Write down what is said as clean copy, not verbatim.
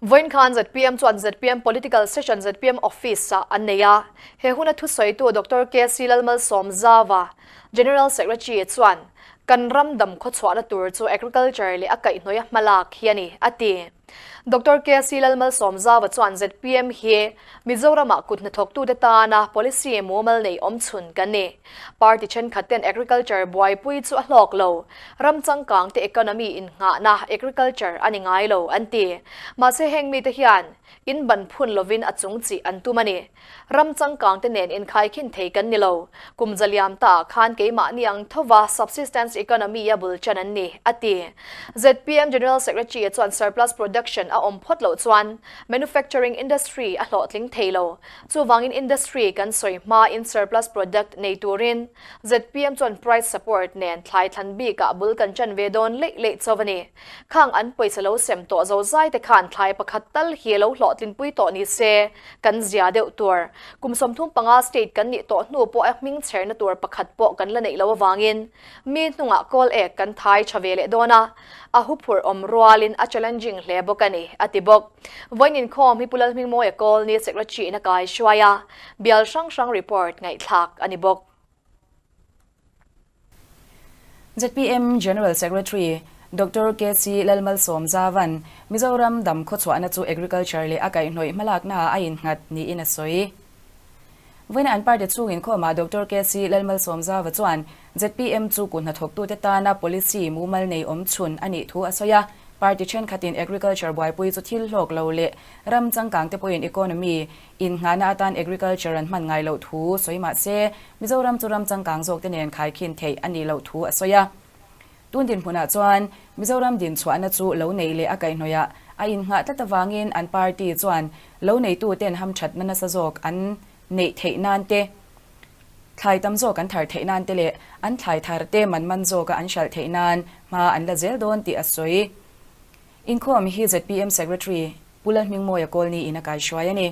Vawiin khan zpm chuan zpm Political Session zpm Office-ah an nei a. He huna thusawitu Doctor KC Lalmalsawmzava, General Secretary chuan, Kan ram dam khawchhuahna tur chu Agriculture leh a kaihhnawih a hmalak hi a ni, a ti. Doctor KC Lalmalsawmzava chuan zpm hi Mizoramah kut hnathawktute tana policy mumal nei awmchhun kan ni. Party thenkhat ten agriculture buaipui chu a hlawk lo. Ram changkang te economy innghahna agriculture a ni ngai lo, an ti. Mahse heng mite hian in ban phun lovin a chung chih an tum a ni. Ram changkang te nen inkhaikhin thei kan ni lo. Kum zaliam ta khan keimahni ang thova subsistence economy a bul chan an ni, a ti. Zpm General Secretary chuan surplus production a awm phawt loh chuan manufacturing industry a hlawhtling thei lo. Chuvangin industry kan sawi hmain surplus product nei turin zpm chuan price support nen thlai thlan bikah bul kan chan ve dawn leih leih chauh a ni. Khang an pawisa lo sem tawh zo zai te khan thlai pakhat tal hi lo hlawhtlinpui tawh ni se kan zia deuh tur. Kum 35 state kan nih tawh hnu pawh a hming chherna tur pakhat pawh kan la neih loh avangin mi hnungah kawl ek kan thai tha ve leh dawn a, a huphurh awm rualin a challenging hle bawk a ni, a ti bawk. Vawiin inkhawm hi Pu Lalhmingmawia Kawlni Secretary in a kai hruai a, bial hrang hrang report ngaihthlak a ni bawk. Zpm General Secretary Doctor KC Lalmalsawmzavan Mizoram dam khawchhuahna chu Agriculture leh a kaihhnawih hmalaknaah a innghat niin a sawi. Vawiina an party chhung inkhawmah Doctor KC Lalmalsawmzava chuan zpm chu kut hnathawktute tana policy mumal nei awm chhun a nih thu a sawi a. Party thenkhatin Agriculture buaipui chu thil hlawk lo leh ram changkangte pawhin economy Innghahna atan agriculture an hman ngai loh thu sawi mah se, Mizoram chu ram changkang zawkte nen khaikhin theih a nih loh thu a sawi a. Tun dinhmunah chuan Mizoram dinchhuahna chu lo neih leh a kaihhnawihah a innghah tlat avangin an party chuan lo neituten hamthatna nasa zawk an neih theih nan te, thlai tam zawk an thar theih nan te leh an thlai thar te man man zawka an hralh theih nan hma an la zel dawn tih a sawi. Inkhawm hi zpm Secretary Pu Lalhmingmawia Kawlni in a kaihruai a ni.